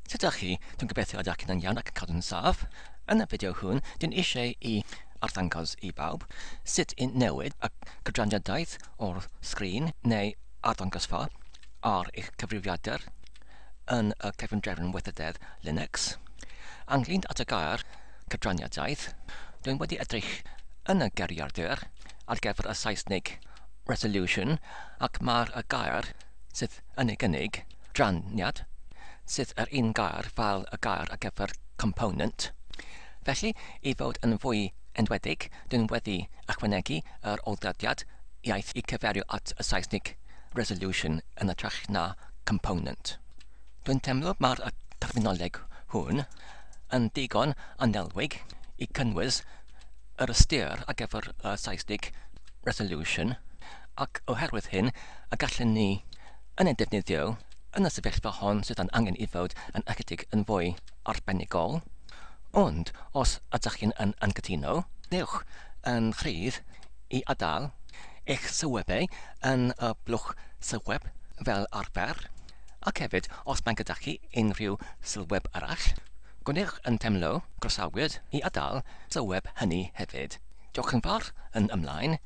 Sut ydych chi? Dwi'n gobeithio ydych chi'n iawn ac yn cadw'n saff. Yn y fideo hwn, dwi'n eisiau i arddangos i bawb sut i newid y cydraniadaeth o'r sgrin neu arddangosfa ar eich cyfrifiadur yn y cefndrefn weithrededd Linux. Ynglyn at y gair cydraniadaeth, dwi'n wedi edrych yn y geiriadur ar gyfer y Saesneg resolution ac mae'r gair sydd yn ei gynnig, draniad, sydd yr un gair fel y gair ar gyfer component. Felly, i fod yn fwy enwedig, dwi'n wedi ychwanegu yr oldadiad iaith i cyferio at y Saesneg resolution yn hytrach na component. Dwi'n teimlo mae'r terminoleg hwn yn digon annelwig i cynnwys yr ystyr ar gyfer y Saesneg resolution, ac oherwydd hyn y gallen ni yn ei defnyddio yn y sefyllfa hon sydd yn angen i fod yn ychydig yn fwy arbenigol. Ond os ydych chi'n yn anghytuno, dewch yn rhydd i adael eich sylwebau yn y blwch sylweb fel arfer, ac hefyd os mae gyda chi unrhyw sylweb arall, gwnewch yn teimlo croesawyd i adael sylweb hynny hefyd. Diolch yn fawr yn ymlaen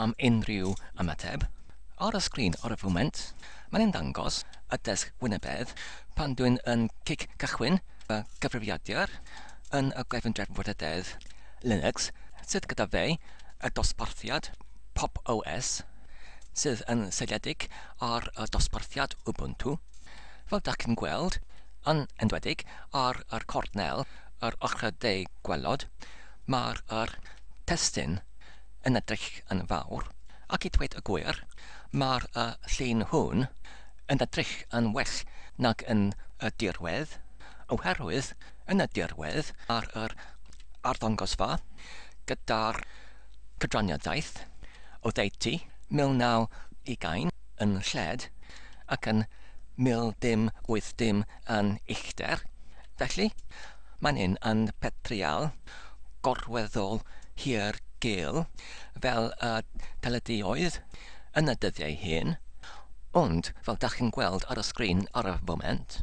am unrhyw ymateb. Ar y sgrin ar y foment, mae'n dangos y desg wynebedd pan dwi'n yn cic cychwyn y cyfrifiadur yn y gyfundrefn weithrededd Linux sydd gyda fe y dosbarthiad Pop OS sydd yn seiliedig ar y dosbarthiad Ubuntu. Fel dach chi'n gweld, yn enwedig ar yr cornel yr ochr de gwelod, mae'r yr testun yn edrych yn fawr, ac i dweud y gwir, mae'r y llun hwn yn edrych yn well nag yn y dirwedd, oherwydd yn y dirwedd ar yr arddangosfa gyda'r cydraniadaeth oddeutu 1920 yn lled ac yn 1080 yn uchder. Felly, mae'n un yn petryal gorweddol hir gul fel y teleduoedd yn y dyddiau hyn, ond fel dach chi'n gweld ar y sgrin ar y foment,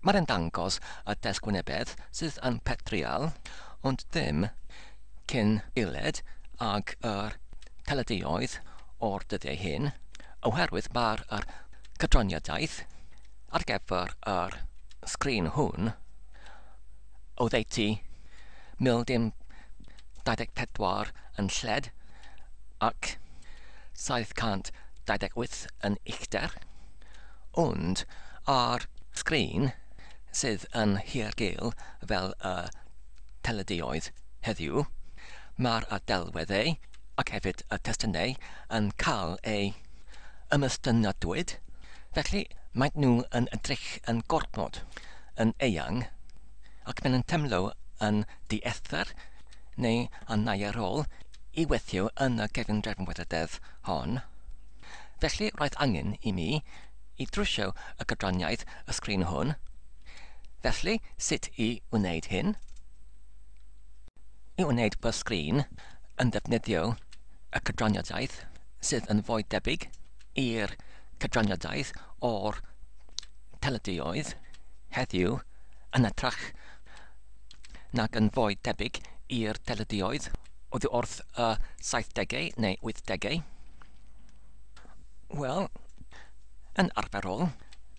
mae'n dangos y desg wynebedd sydd yn petryal, ond ddim cyn guled ag yr teleduoedd o'r dyddiau hyn, oherwydd mae'r yr cydraniadaeth ar gyfer yr sgrin hwn oddeutu 1024 yn lled ac 728 yn uchder, ond ar sgrin sydd yn hirgul fel y teleduoedd heddiw, mae'r delweddau ac hefyd y testunau yn cael eu ymestynadwyd, felly maen nhw yn edrych yn gormod yn eang ac maen nhw'n teimlo yn dieithr neu yn naearol i weithio yn y gyfundrefn weithrededd hon. Felly roedd angen i mi i drwsio y cydraniaeth y sgrin hwn. Felly, sut i wneud hyn? I wneud fy sgrin yn defnyddio y cydraniadaeth sydd yn fwy debyg i'r cydraniadaeth o'r teleduoedd heddiw yn hytrach nag yn fwy debyg i'r teleduoedd oddi wrth y 70au neu 80au? Wel, yn arferol,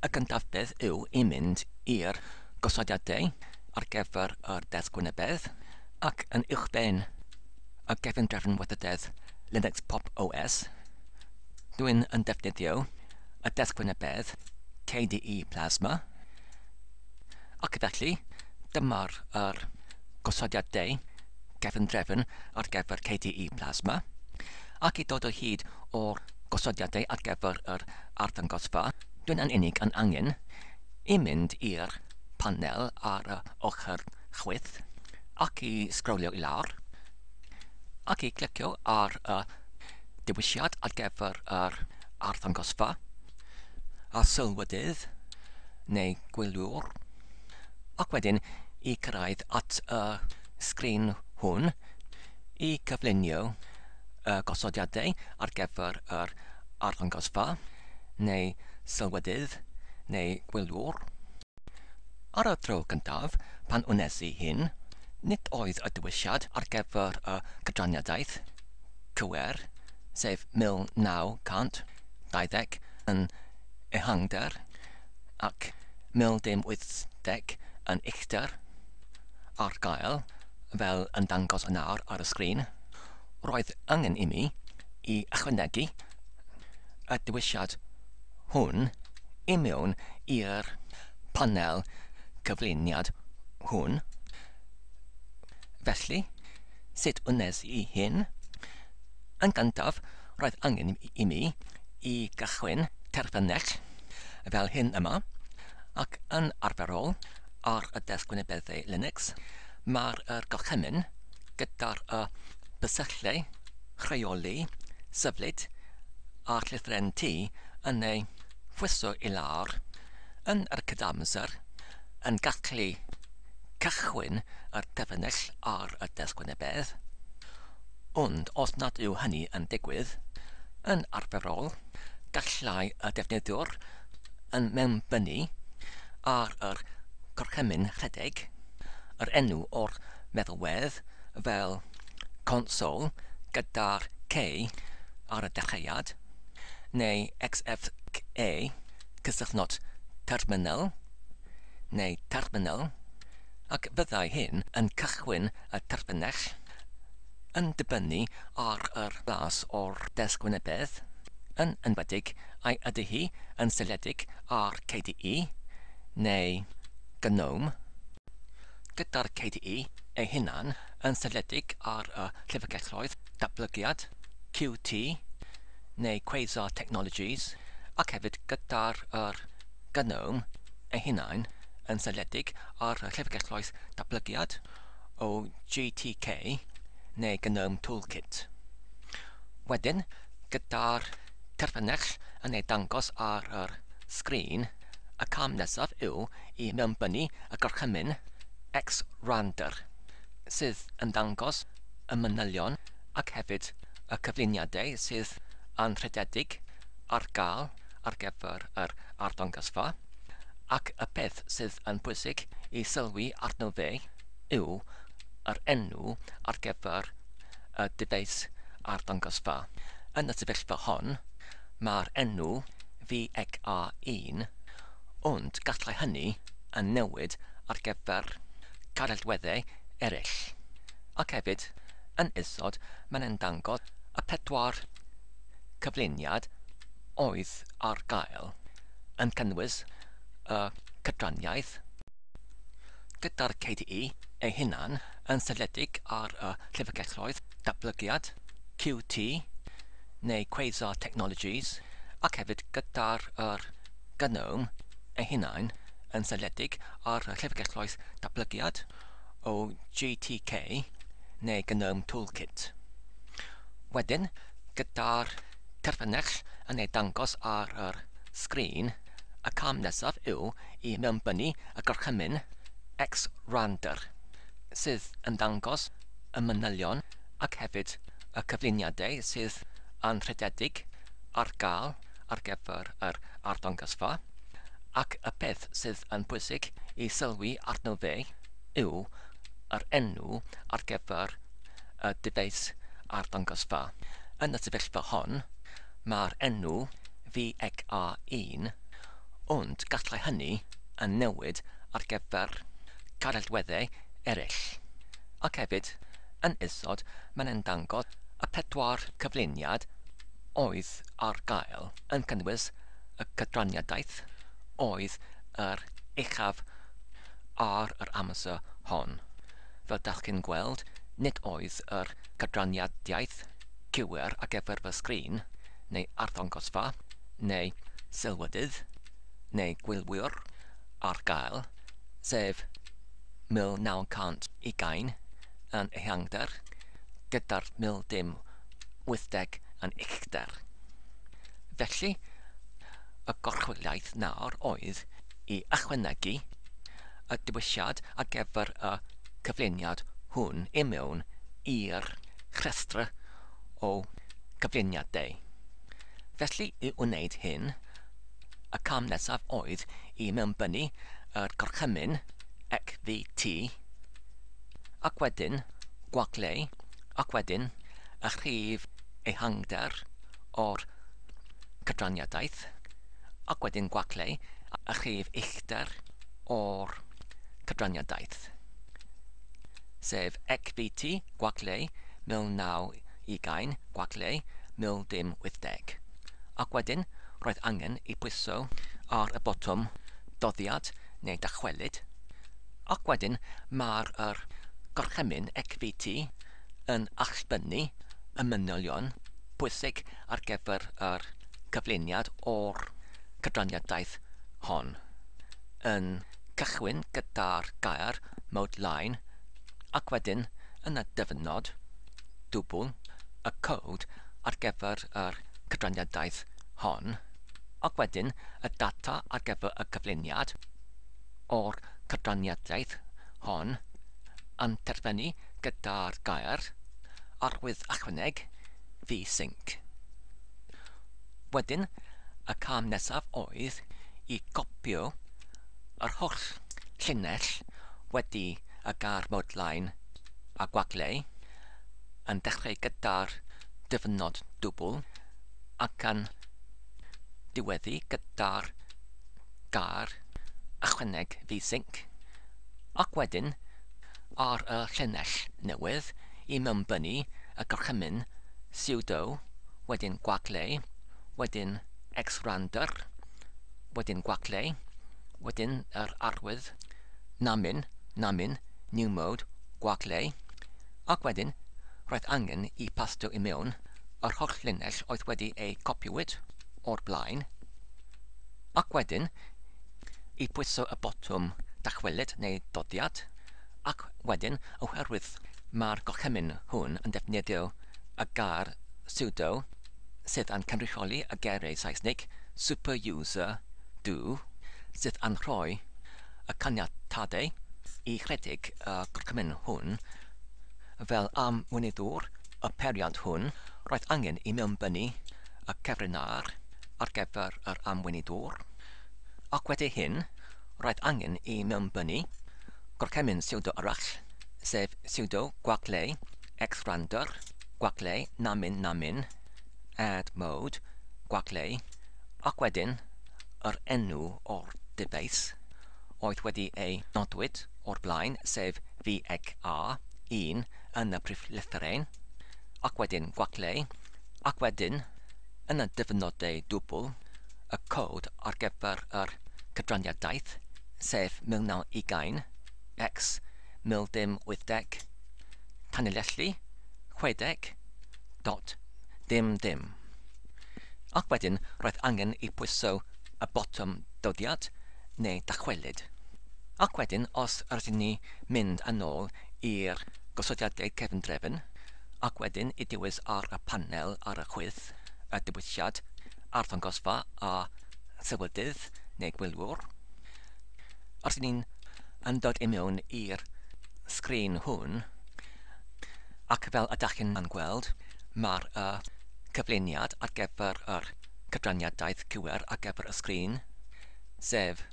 y gyntaf beth yw i mynd i'r gosodiadau ar gyfer yr desg wynebedd ac yn uwchben y gyfundrefn weithrededd Linux Pop OS, dwi'n yn defnyddio y desg wynebedd KDE Plasma, ac felly dyma'r yr gosodiadau gyfundrefn ar gyfer KDE Plasma, ac i dod o hyd o'r gosodiadau ar gyfer yr arddangosfa, dwi'n yn unig yn angen i mynd i'r panel ar y ochr chwith ac i sgrolio i lawr ac i clicio ar y dewisiad ar gyfer yr arddangosfa a sylwedydd neu gwyliwr, ac wedyn i cyrraedd at y sgrin hwn i cyflunio y gosodiadau ar gyfer yr arddangosfa neu sylwedydd neu gwyliwr. Ar y tro cyntaf, pan wnes i hyn, nid oedd y dewisiad ar gyfer y cydraniadaeth cywir, sef 1920 yn ehangder ac 1080 yn uchder, ar gael fel yn dangos yn awr ar y sgrin. Roedd angen i mi i ychwanegu y dewisiad hwn i mewn i'r panel cyflwyniad hwn. Felly, sut wnes i hyn? Yn gyntaf, roedd angen i mi i gychwyn terfynell fel hyn yma, ac yn arferol ar y desg wynebeddau Linux, mae'r gorchymyn gyda'r bysyllau rheoli syflyd a'r llythrennau T yn ei phwyso i lawr yn yr cydamser yn gallu cychwyn yr terfynell ar y desg wynebedd. Ond os nad yw hynny yn digwydd, yn arferol, gallai y defnyddiwr yn mewnbynnu ar yr gorchymyn rhedeg yr enw o'r meddalwedd fel console gyda'r K ar y dechreuad, neu XFCE cysylltnod terminal, neu terminal, ac fyddai hyn yn cychwyn y terfynell yn dibynnu ar yr blas o'r desg wynebedd, yn enwedig ai ydy hi yn seiliedig ar KDE neu GNOME, gyda'r KDE ei hunan yn seiliedig ar y llyfrgelloedd datblygiad Qt neu Quasar Technologies, ac hefyd gyda'r yr GNOME ei hunain yn seiliedig ar y llyfrgelloedd datblygiad o GTK neu GNOME Toolkit. Wedyn, gyda'r terfynell yn ei dangos ar yr sgrin, y cam nesaf yw i mewnbynnu y gorchymyn xrandr, sydd yn dangos y manylion ac hefyd y cyflwyniadau sydd anrhydedig ar gael ar gyfer yr arddangosfa, ac y peth sydd yn bwysig i sylwi arno fe yw yr enw ar gyfer y dyfeis arddangosfa. Yn y sefyllfa hon, mae'r enw VXA1, ond gallai hynny yn newid ar gyfer carallweddau eraill. Ac hefyd, yn isod, mae'n dangos y pedwar cyflwyniad oedd ar gael, yn cynnwys y cydraniaeth, gyda'r KDE ei hunan yn seiliedig ar y llyfrgelloedd datblygiad Qt neu Quasar Technologies, ac hefyd gyda'r yr GNOME ei hunain yn seiliedig ar y llyfrgelloedd datblygiad o GTK neu GNOME Toolkit. Wedyn, gyda'r terfynell yn ei dangos ar yr sgrin, y cam nesaf yw i mewnbynnu y gorchymyn xrandr, sydd yn dangos y manylion ac hefyd y cyflwyniadau sydd anrhydedig ar gael ar gyfer yr arddangosfa, ac y peth sydd yn bwysig i sylwi arno fe yw yr enw ar gyfer y dyfeis arddangosfa. Yn y sefyllfa hon, mae'r enw VXA1, ond gallai hynny yn newid ar gyfer carallweddau eraill. Ac hefyd, yn isod, mae'n dangos y pedwar cyflwyniad oedd ar gael, yn cynnwys y cydraniadaeth oedd yr uchaf ar yr amser hon. Fel dach chi'n gweld, nid oedd yr cydraniadiaeth cywir ar gyfer fy sgrin, neu arddangosfa, neu sylwedydd, neu gwylwyr ar gael, sef 1920 yn ehangder, gyda'r 1080 yn uchder. Felly, y gorchwyliaeth nawr oedd i ychwanegu y dewisiad ar gyfer y cyflwyniad hwn i mewn i'r rhestr o gyflwyniadau. Felly, i wneud hyn, y cam nesaf oedd i mewnbynnu yr gorchymyn XVT ac wedyn gwagle ac wedyn y rhif ehangder o'r cydraniadaeth ac wedyn gwagle y rhif uchder o'r cydraniadaeth, sef XVT gwagle 1920 gwagle 1080. Ac wedyn roedd angen i pwyso ar y botwm doddiad neu dychwelyd, ac wedyn mae'r yr gorchymyn XVT yn allbynnu y manylion pwysig ar gyfer yr cyflwyniad o'r cydraniadaeth hon, yn cychwyn gyda'r gair mode line ac wedyn yn y dyfynod dwbl y cod ar gyfer yr cydraniadaeth hon, ac wedyn y data ar gyfer y cyflwyniad o'r cydraniadaeth hon yn terfynu gyda'r gair arwydd ychwaneg vsync. Wedyn, y cam nesaf oedd i gopio yr holl llinell wedi y gair mode line a gwagle yn dechrau gyda'r dyfynod dwbl ac yn diweddu gyda'r gair ychwaneg vsync, ac wedyn ar y llinell newydd i mewnbynnu y gorchymyn sudo, wedyn gwagle, wedyn xrandr, wedyn gwagle, wedyn yr arwydd namin, namin, new mode, gwagle, ac wedyn roedd angen i pasto i mewn yr holl linell oedd wedi ei copiwyd o'r blaen, ac wedyn i pwyso y botwm dychwelyd neu doddiad, ac wedyn oherwydd mae'r gorchymyn hwn yn defnyddio y gair sudo sydd yn cynrychioli y geiriau Saesneg super user do, sydd yn rhoi y caniatadau i rhedeg y gorchymyn hwn fel amweinyddwr y peiriant hwn, roedd angen i mewnbynnu y cyfrinair ar gyfer yr amweinyddwr, ac wedi hyn roedd angen i mewnbynnu gorchymyn sudo arall, sef sudo gwagle xrandr gwagle namin namin add mode gwagle ac wedyn yr enw o'r dyfais oedd wedi ei nodwyd o'r blaen, sef VXA 1 yn y prif lythyren, ac wedyn gwagle, ac wedyn yn y dyfynodau dwbl y cod ar gyfer yr cydraniadaeth, sef 1920 x 1080 tanlinellu 60 dot dim dim. Ac wedyn roedd angen i pwyso y botwm doddiad neu dychwelyd. Ac wedyn os rydyn ni mynd yn ôl i'r gosodiadau cefndrefn, ac wedyn i dewis ar y panel ar y chwith y dewisiad arddangosfa a thywydydd neu gwylwyr, rydyn ni'n yn dod i mewn i'r sgrin hwn, ac fel ydych chi'n gweld, mae'r cyflwyniad ar gyfer yr cydraniadaeth cywir ar gyfer y sgrin, sef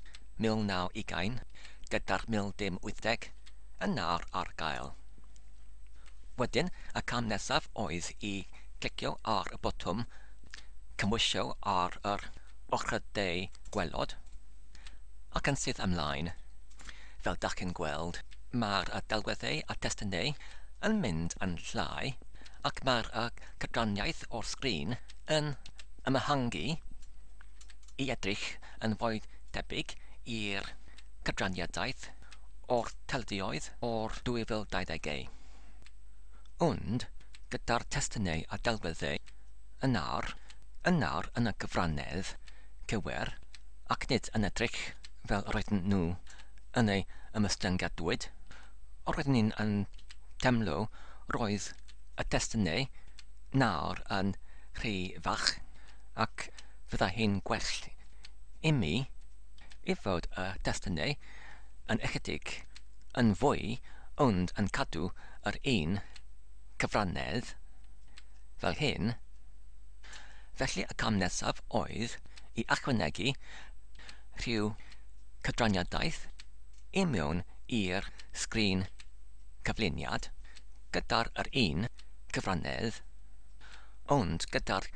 1920 gyda'r 1080 yn nawr ar gael. Wedyn, y cam nesaf oedd i clicio ar y botwm cymhwysio ar yr ochr de gwaelod, ac yn syth ymlaen. Fel dach chi'n gweld, mae'r delweddau a testunau yn mynd yn llai, ac mae'r cydraniaeth o'r sgrin yn ymhangu i edrych yn fwy tebyg i'r cydraniadaeth o'r teleduoedd o'r 2020. Ond gyda'r testunau a delweddau yn nawr yn y cyfrannedd cywir ac nid yn edrych fel roedden nhw yn ei ymostyngiadwyd, roedden ni'n yn teimlo roedd y testunau nawr yn rhy fach, ac fyddai hi'n gwell i mi i fod y testunau yn ychydig yn fwy ond yn cadw yr un cyfrannedd fel hyn. Felly y cam nesaf oedd i ychwanegu rhyw cydraniadaeth i mewn i'r sgrin cyflwyniad gyda'r yr un cyfrannedd, ond gyda'r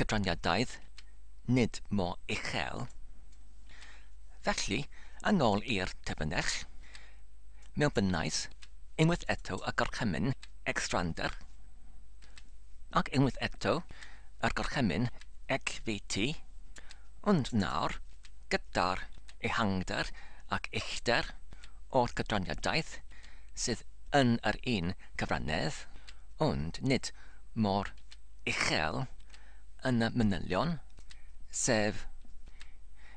cydraniadaeth nid mor uchel. Felly, yn ôl i'r terfynell, mewnbynnais unwaith eto y gorchymyn xrandr, ac unwaith eto yr gorchymyn XVT, ond nawr gyda'r ehangder ac uchder o'r cydraniadaeth sydd yn yr un cyfrannedd, ond nid mor uchel yn y manylion, sef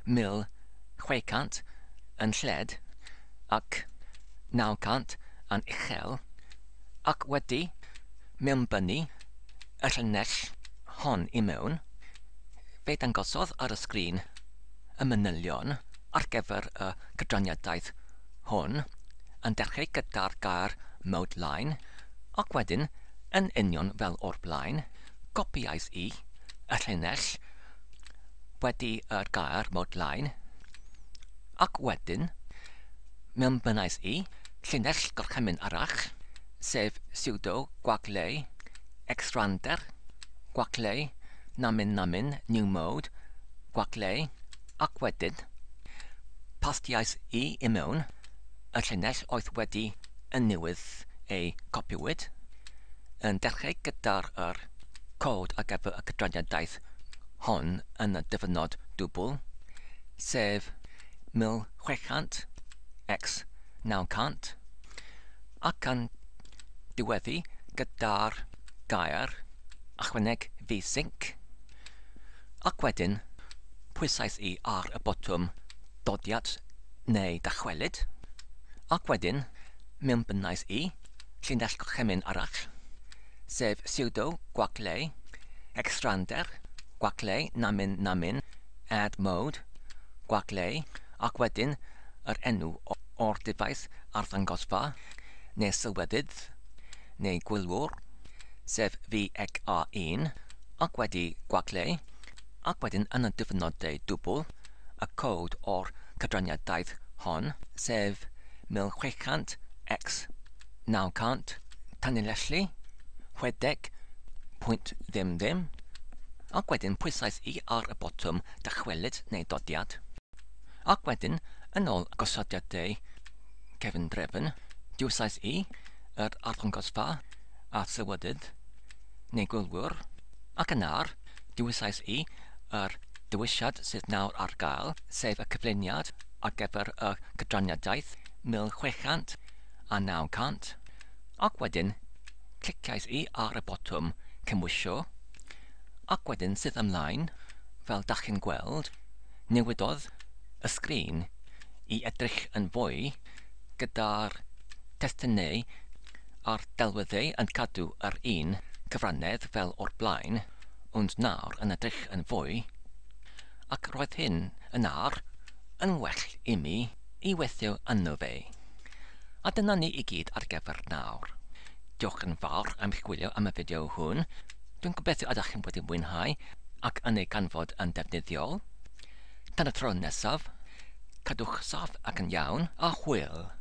1600 yn lled ac 900 yn uchel, ac wedi mewnbynnu y llinell hon i mewn, fe dangosodd ar y sgrin y manylion ar gyfer y cydraniadaeth hwn yn dechrau gyda'r gair mode line, ac wedyn, yn union fel o'r blaen, copiais i y llinell wedi yr gair mode line, ac wedyn mewnbynnais i llinell gorchymyn arall, sef sudo gwagle xrandr gwagle namin namin new mode gwagle, ac wedyn pastiais i i mewn y llinell oedd wedi yn newydd ei copiwyd, yn dechrau gyda'r yr cod ar gyfer y cydraniadaeth hon yn y dyfynod dwbl, sef 1600 x 900, ac yn diweddu gyda'r gair ychwaneg vsync, ac wedyn pwysais i ar y botwm dodiad neu dychwelyd, ac wedyn mewnbynnais i llinell gorchymyn arall, sef sudo gwagle xrandr gwagle namin namin add mode gwagle, ac wedyn yr enw o'r dyfais arddangosfa neu sylwedydd neu gwylwr, sef VXA1, ac wedi gwagle, ac wedyn yn y dyfynodau dwbl, y cod o'r cydraniadaeth hon, sef 1600 x 900 tanlinellu 60.00, ac wedyn pwysais i ar y botwm dychwelyd neu dodiad, ac wedyn yn ôl gosodiadau cefndrefn, dewisais i yr arddangosfa a sylwedydd neu gwylwyr, ac yn ar, dewisais i yr dewisiad sydd nawr ar gael, sef y cyflwyniad ar gyfer y cydraniadaeth 1600 a 900, ac wedyn cliciais i ar y botwm cymhwysio, ac wedyn sydd ymlaen, fel dach chi'n gweld, newidodd y sgrin i edrych yn fwy gyda'r testunau a'r delweddau yn cadw yr un cyfrannedd fel o'r blaen, ond nawr yn edrych yn fwy, ac roedd hyn yn ar yn well i mi i weithio yno fe. A dyna ni i gyd ar gyfer nawr. Diolch yn fawr am eich gwylio am y fideo hwn. Dwi'n gobeithio ydych chi'n wedi mwynhau ac yn ei ganfod yn defnyddiol. Tan y tro nesaf, cadwch saff ac yn iawn, a hwyl!